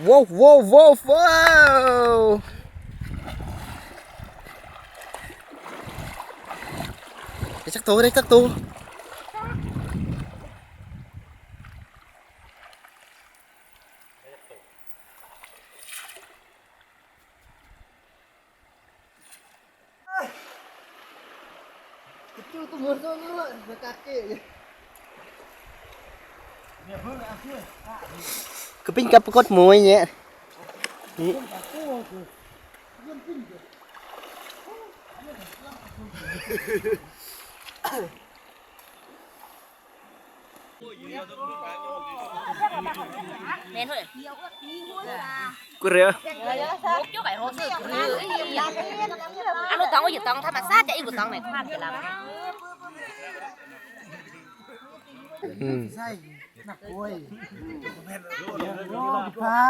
ໂວ້ວ ໂວ້ວ ໂວ້ວ ໂວ້ວ ໄດ້ຈັກໂຕ ໄດ້ຈັກໂຕ? ຄືເປັນກັບປາກົດໝູຍແຍະ. ແມ່ນເຮີ້ຍ ກູເຣຍ ອະນຸຕອງຢູ່ຕອງທຳມະຊາດ ຈະອີກຕອງໃນຄວາມຈະລຳ ອືມ ປາ.